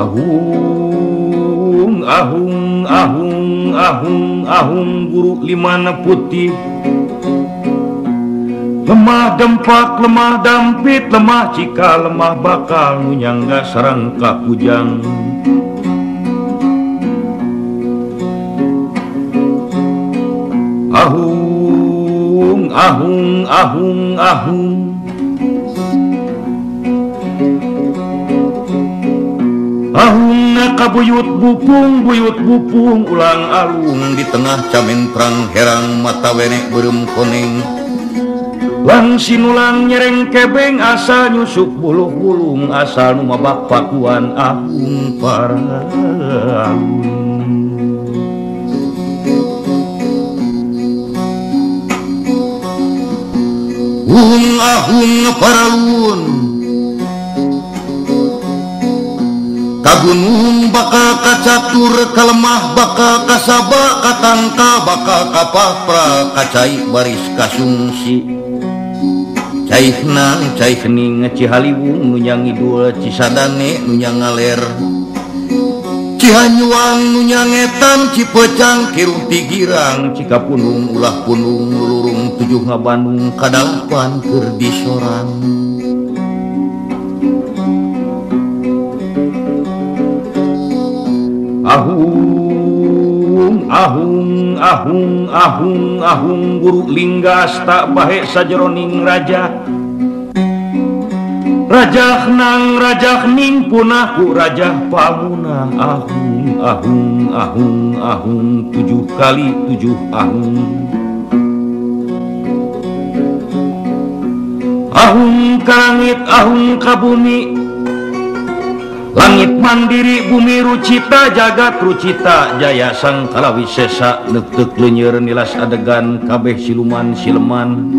Ahung ahung ahung ahung ahung guru limana putih lemah dempak lemah dampit lemah cika lemah bakal nunyangga sareng kakujang ahung ahung ahung ahung ahung kabuyut bupung buyut bupung ulang alung di tengah camentrang herang mata wenek beureum koneng lang sinulang nyereng kebeng asal nyusuk buluh bulung asal nu mabak pakuan ahung paralun hung ahung paralun kagunung bakal kacatur kalemah bakal kasaba katangka bakal kapapra kacai baris kasungsi cai nang cai kening Cihaliwung nu nyangidul Cisadane nu nyangaler Cihanyuang nu nyangetan Cipecang Kirung Tigirang Cikapunung ulah punung lurung tujuh ngabandung kadalapan keur disorang ahung ahung ahung ahung ahung guru linggas tak bahe sajeroning raja rajah nang rajah ning punahku rajah pamunah ahung ahung ahung ahung 7 kali 7 ahung ahung ka langit ahung ka bumi langit mandiri bumi rucita jagat rucita jaya sang kalawisesa neuk-teuk leunyer nilas adegan kabeh siluman sileman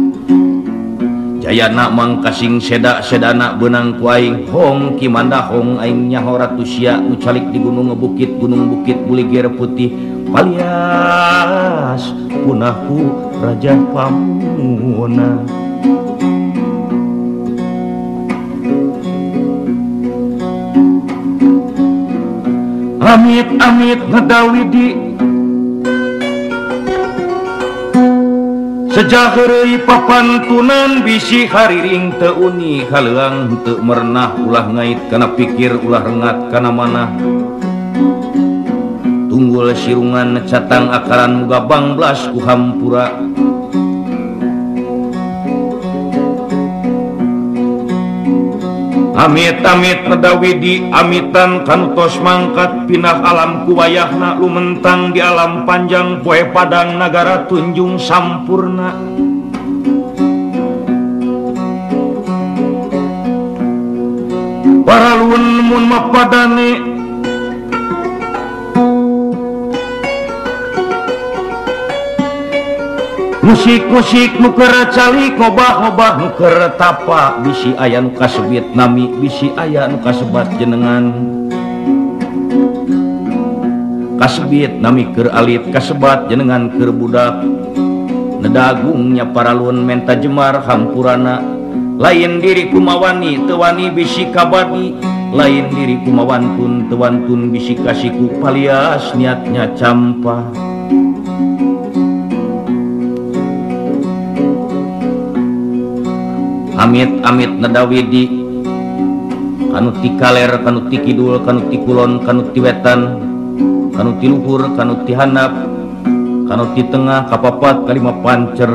jayana mangkasing seda sedana beunang ku aing hong kimanda hong aing nyaho ratu sia nu calik di gunung bukit gunung bukit buligir putih palias punahku raja pamuna amit amit ngedawidi sejak heureuy papantunan bisi hariring teu uni haleuang teu merenah ulah ngait kana pikir ulah rengat kana manah tunggul sirungan catang akaran muga bangblas ku hampura amit-amit nedawidi amitan kanu tos mangkat pindah alam ku wayahna lumentang di alam panjang poe padang nagara tunjung sampurna paralun mun mapadane musik-musik nu keur calik ngobah-ngobah nu keur tapa bisi aya nu kasebit nami bisi aya nu kasebat jenengan kasebit nami keur alit kasebat jenengan keur budak nedagungnya paralun menta jemar hampurana lain diri kumawani teu wani bisi kabadi lain diri kumawantun teu wantun bisi kasiku palias niatnya campa amit-amit nedawidi kanu ti kaler kanu ti kidul kanu ti kulon kanu ti wetan kanu ti luhur kanu ti handap kanu ti tengah kapapat kalima pancer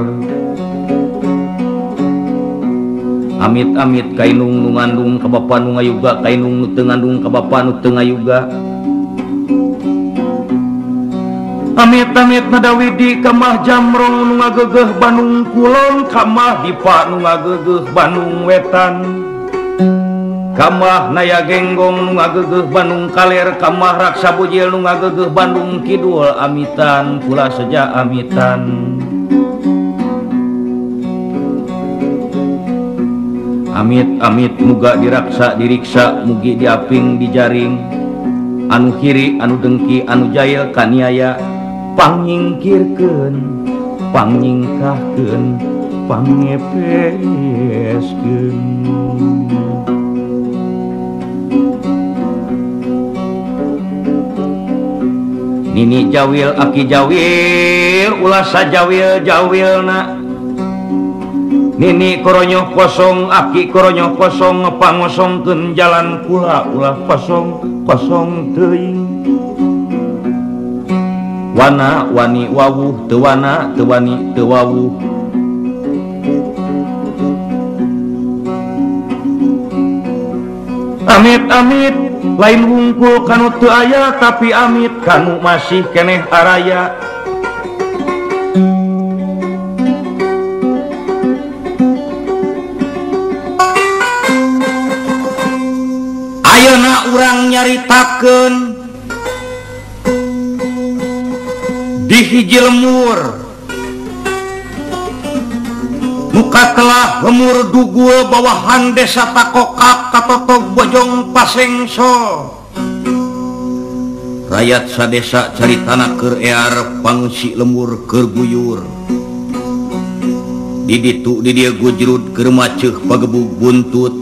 amit-amit kainung nu ngandung ka bapa nu ngayuga kainung nu teu ngandung ka bapa nu teu ngayuga amit-amit nadawidi kamah jamrong nu ngagegeh Bandung kulon kamah dipa nu ngagegeh Bandung wetan kamah naya genggong nu ngagegeh Bandung kaler kamah raksa bujil nu ngagegeh Bandung kidul amitan kula seja amitan amit-amit muga diraksa diriksa mugi diaping dijaring anu kiri anu dengki anu jail kaniaya pangnyingkirkeun pangnyingkahkeun pangngepeskeun. Nini jawil aki jawil ulah sajawil jawilna. Nini koronyoh kosong aki koronyoh kosong ngepangosongkeun jalan kula ulah kosong kosong teuing. Wana wani wawuh teu wana teu wani teu wawuh. Amit amit lain wungkul kanu teu aya tapi amit kanu masih keneh araya. Ayeuna urang nyaritakeun di hiji lemur muka telah lemur dugul bawahan desa Takokak katotog Bojong Pasengso. Rakyat sadesa caritana keur ear pangsi lemur keur guyur. Di ditu di dieu gujrud keur maceuh pagebug buntut.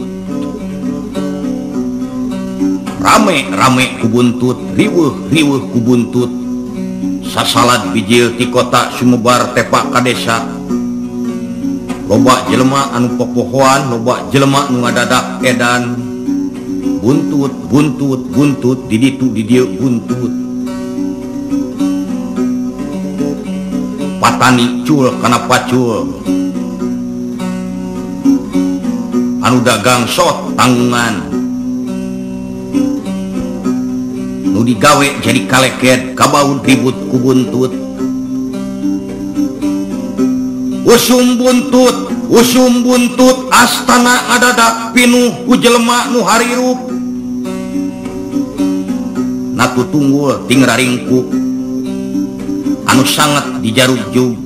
Rame rame ku buntut, riweuh riweuh ku buntut. Sasalad bijil ti kota sumebar tepak ka desa. Loba jelema anu popohoan, loba jelema nu ngadadak edan. Buntut, buntut, buntut, di ditu di dieu buntut. Patani cul kana pacul. Anu dagang sok tanggungan. Nu digawe jadi kaleket, kabaun ribut ku buntut. Usum buntut astana ngadadak pinuh ku jelema nu harirup. Natu tunggul ting raringkuk anu sanget dijarugjug.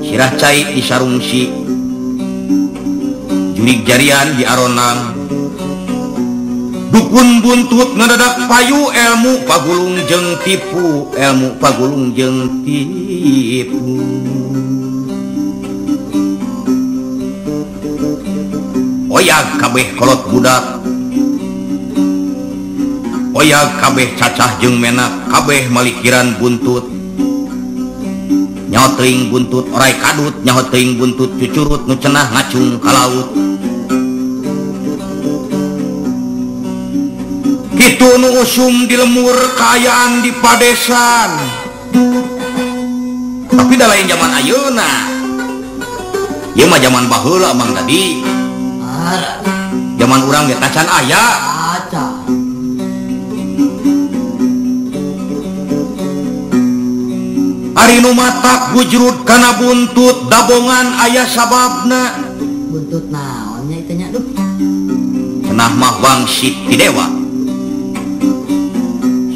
Sirah cai disarungsi, jurig jarian di aronang. Dukun buntut ngadadak payu ilmu pagulung jeung tipu, ilmu pagulung jeung tipu. Oyag kabeh kolot budak, oyag kabeh cacah jeung menak, kabeh malikiran buntut. Nyaho teuing buntut orai kadut, nyaho teuing buntut cucurut nu cenah ngacung ka laut. Kitu nu usum di lemur kaayaan di padesan. Tapi da lain zaman ayeuna. Ieu mah zaman baheula Mang tadi. Zaman urang ge tacan aya. Ari nu matak bujrud kana buntut dabongan aya sababna. Buntut naon nya itu nya duh. Cenah mah wangsit ti dewa.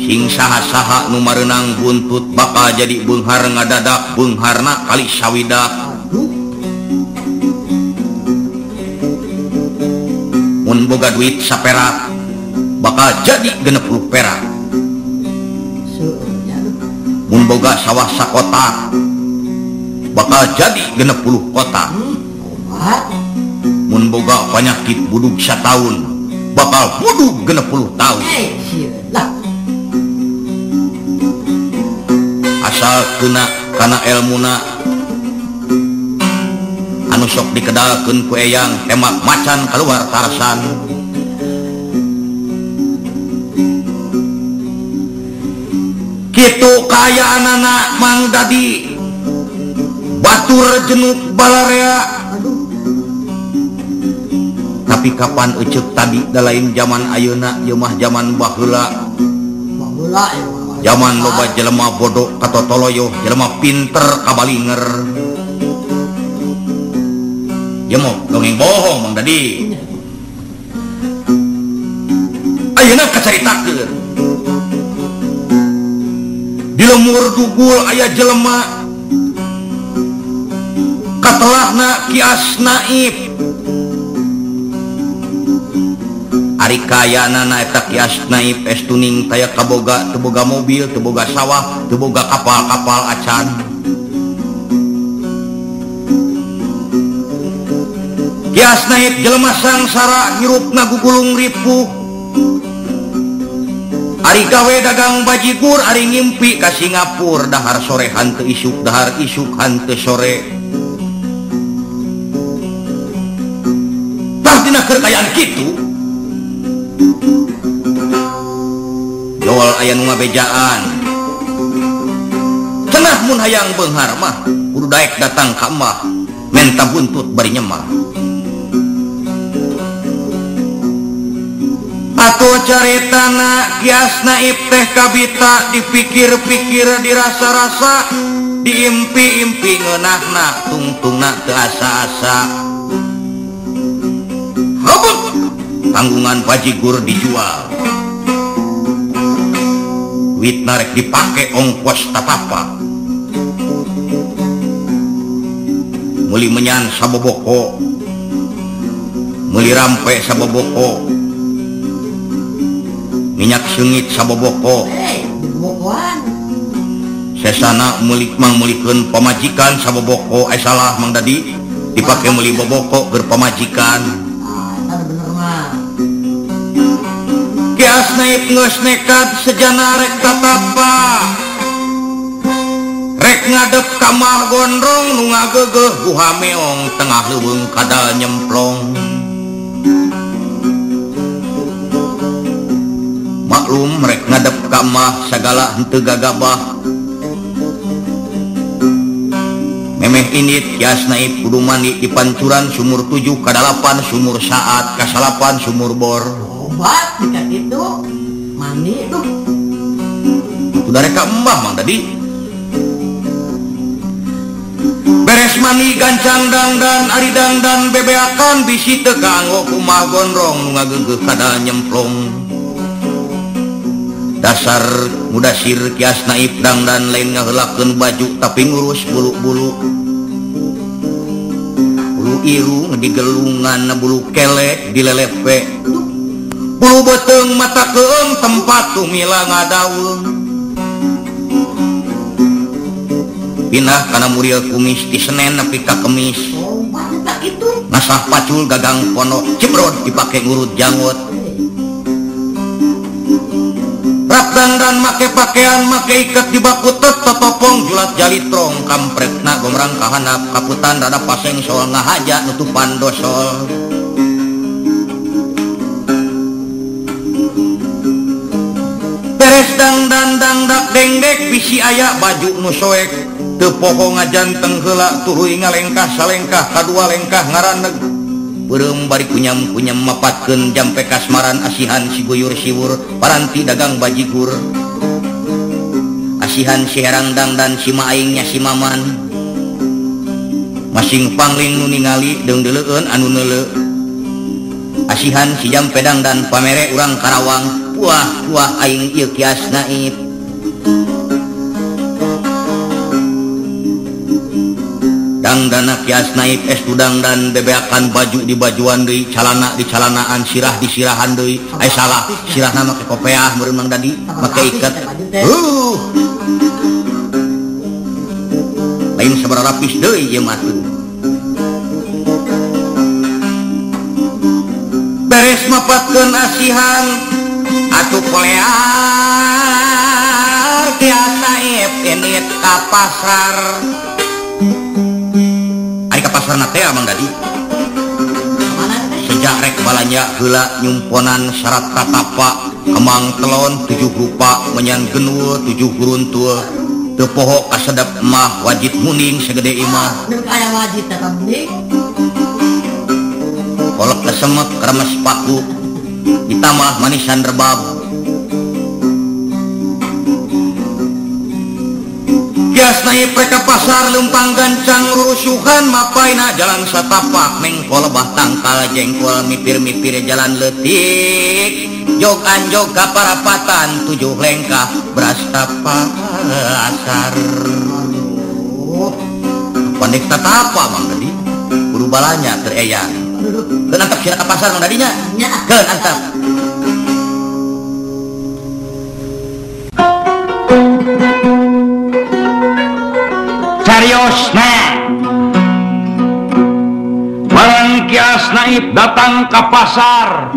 Sing saha-saha nu mareunang buntut bakal jadi beunghar ngadadak beungharna kali sawidak. Mun boga duit saperak bakal jadi 60 perak. Mun boga sawah sakotak bakal jadi 60 kotak. Mun boga panyakit budug sataun bakal budug 60 tahun. Asal kena kana elmuna anu sok dikedalkeun ku eyang temak macan keluar tarsan. Kitu kaayaanana Mang Dadi batur jenuk balarea. Tapi kapan eceuk tadi da lain zaman ayeuna ieu mah zaman baheula. Zaman loba jelema bodoh katotoloyo, jelema pinter kabalinger. Ya mau dongeng bohong Mang Dadi. Ayeuna kacaritakeun. Di lemur dugul aya jelema katelahna Kias Naib. Ari kayaanana eta Kias Naib estuning taya kaboga, teu boga mobil, teu boga sawah, teu boga kapal-kapal acan. Kias Naib jelema sangsara hirupna gugulung ripuh. Ari gawe dagang bajigur ari ngimpi ka Singapura dahar sore hanteu isuk dahar isuk hanteu sore. Tah dina keur kaayaan kitu jol aya nu ngabejaan. Cenah mun hayang beunghar mah kudu daek datang ka emah menta buntut bari nyemah. Atuh caritana Kias Naib teh kabita dipikir-pikir dirasa-rasa diimpi-impi ngeunahna tungtungna teu asa-asa. Hobok tanggungan bajigur dijual. Duitna rek dipake ongkos tatapa. Meuli menyan saboboko, meuli rampe saboboko, minyak seungit saboboko. Sesana meulik mangmeulikeun pamajikan saboboko. Ai salah Mang Dadi dipake meuli boboko keur pamajikan. Kias Naib geus nekat sejana rek tatapa. Rek ngadep ka mah gondrong nu ngageugeuh guha meong tengah leuweung kadal nyemplong. Maklum rek ngadep ka mah sagala henteu gagabah. Memeh indit Kias Naib kudu mandi di pancuran sumur 7 ka 8 sumur saat ka 8 sumur bor. Obat jika kitu mandi tuh. Udah rek ka embah Mang Dadi. Beres mandi gancang dangdan ari dangdan bebeakan bisi teu kaanggo kumaha gondrong nu ngageugeuh kadal nyemplong. Dasar mudasir Kias Naib dangdan lain ngaheulakeun baju tapi ngurus bulu-bulu. Bulu irung digelungan bulu kelek dilelepe. Bulu beuteung mata keung tempat tumila ngadaweung. Pindah kana muriel kumis di Senen nepi ka Kemis. Ngasah pacul gagang pondok cibrod dipake ngurut janggot. Rap dandan make pakaian make iket di bakutet totopong julat jalitrong kampretna gomrang kahanap kaputan rada paseng sol ngahaja nutupan dosol. Beres dangdan dangdak dengdek bisi aya baju nu soek teu poho ngajanteng heula tuluy ngalengkah salengkah kadua lengkah ngaraneg. Beureum bari kunyam-kunyam mapatkeun jampe kasmaran asihan si guyur siwur paranti dagang bajigur. Asihan si herang dangdan si maaingnya si maman. Masing pangling nu ningali deung deuleueun anu neuleu. Asihan si jampe dangdan pamere urang Karawang wah wah aing ieu Kias Naib. Dangdana Kias Naib estu dangdan bebeakan baju di bajuan deui, calana di calanaan, sirah di sirahan deui. Ai salah, sirahna make kopeah meureun Mang Dadi, make iket. Lain sabaraha lapis deui ieu mah tuh. Beres mapatkeun asihan atuh kolear Kias Naib indit ka pasar. Pasar teh Mang Dadi. Sejak rek balanja heula nyumponan syarat tatapa kemang telon 7 rupa menyan genul 7 guruntul teu poho kasedep mah wajit muning segede imah. Aya wajit teh mending. Kolek kesemek remes paku ditambah manisan rebab. Kias Naib rek ka pasar leumpang gancang rurusuhan mapaina jalan satapak mengkol bah tangkal jengkol mipir-mipir jalan leutik jog anjog ka parapatan 7 lengkah beras pasar. Pandek tatapa Mang Dadi kudu balanya keur eyang. Keun antap sira ka pasar Mang Dadinya. Keun antap. Cariosna barang Kias Naib datang ke pasar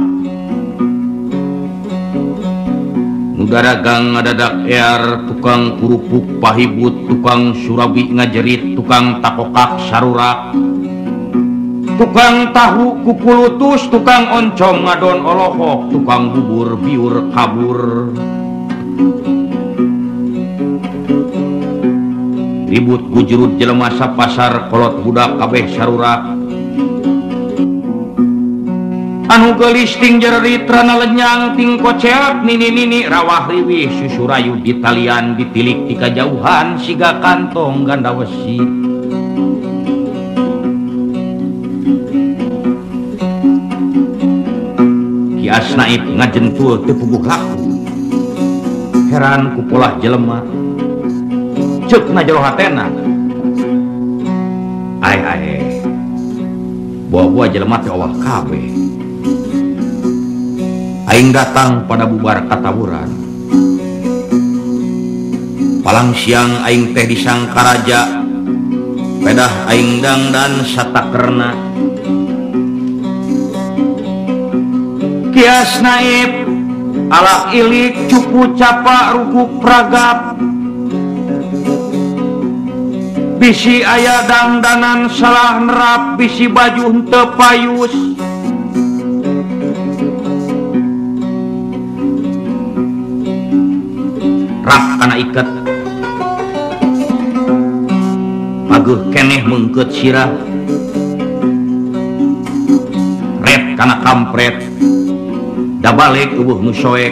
Nu daragang ngadadak ear, tukang kurupuk pahibut, tukang surabi ngajerit, tukang takokak sarurak, tukang tahu kukulutus, tukang oncom ngadon olohok, tukang bubur biur kabur. Ribut gujurut jelema sapasar, kolot budak kabeh sarurak. Anu geulis ting jererit rana lenyang ting koceak nini-nini rawah riwih susurayu ditalian ditilik ti kajauhan siga kantong ganda wesi. Ki Asnaib ngajentul teu puguh laku. Heran ku polah jelema. Ceuk na jero hatena. Ae ae. Buah-buah jelema teh owah kabeh. Aing datang pada bubar katawuran. Palang siang aing teh disangkaraja. Pedah aing dangdan satakerna. Ki Asnaib alak ilik cupu capa ruguk pragap. Bisi aya dangdanan salah nerap, bisi baju henteu payus. Rap kana iket pageuh keneh meungkeut sirah, ret kana kampret dabalik eueuh nu soek,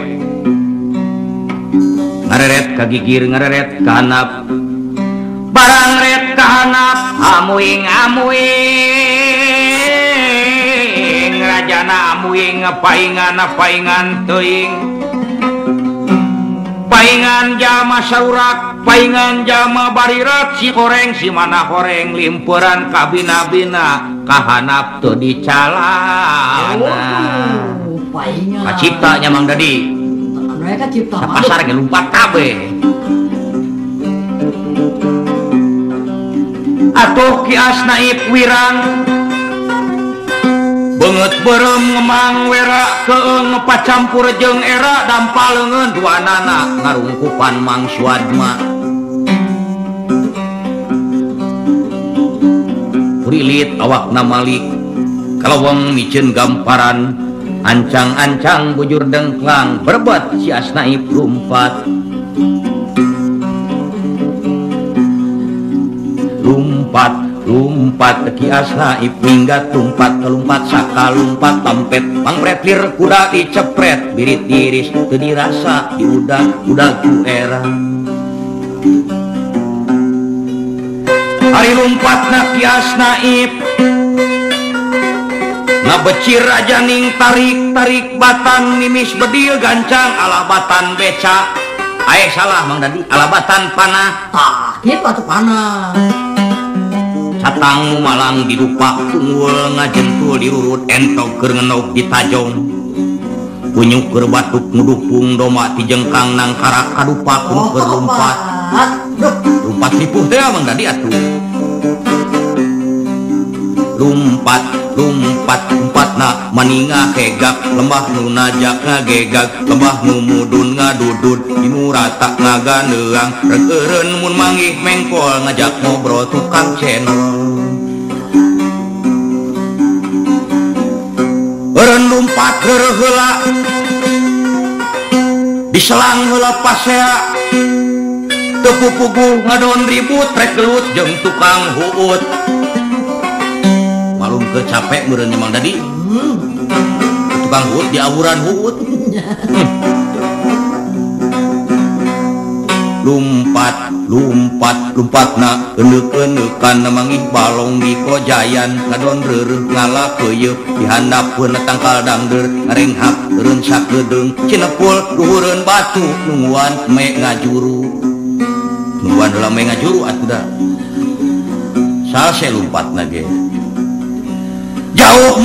ngareret ka gigir ngareret ka handap, barang ret ka handap amuing amuing rajana amuing paingan paingan teuing. Paingan jama saurak, paingan jama barirat, si horeng si mana horeng limpuran kabina-bina kahanap teu dicalana. Paingan. Kaciptanya Mang Dadi. Mereka cipta. Pasar ge lumpat kabeh. Atuh Ki Asnaib wirang beungeut beureum ngemang wera keung pacampur jeung era dampal leungeun duanana ngarungkupan Mang Suadma. Purilit awakna malik kalawang miceun gamparan ancang-ancang bujur dengklang berbet si Asnaib lumpat. Lumpat lumpat Ki Asnaib minggat lumpat kelumpat saka lumpat tampet pangpret lir kuda dicepret birit tiris teu dirasa diudag-udag ku era. Ari lumpatna Ki Asnaib ngabecir rajaning tarik-tarik batan nimis bedil gancang ala batan beca. Ae salah Mang Dadi, ala batan panah. Tah kitu atuh panah. Catang malang dirupak tunggul ngajentul dirurut entok keur ngenog ditajong. Kunyuk keur batuk ngudupung doma tijengkang nangkarak kadupak nu keur lumpat. Lumpat ripuh teh Mang Dadi atuh. Lumpat lumpat lumpatna maninga kegak lembah nu najak ngagegag lembah nu mudun ngadudud inu rata ngaganeang rek eureun mun manggih mengkol ngajak ngobrol tukang channel. Eureun lumpat heureuh heula diselang heula pasea teu pupuguh ngadon ribut rek gelut jeung tukang huut. Malum ke capek meureun Mang Dadi. Tukang huut diawuran huut. Lumpat lumpat lumpatna euneukeun-eukan manggih balong di kojayan ngadon reureuh ngala keuyeup dihandapeun tangkal dangdeur ngarenghap eureun sakedeung cinepul luhureun batu nungguan me ngajuru. Nungguan heula me ngajuru atuh da. Salse lumpatna ge. Jauh.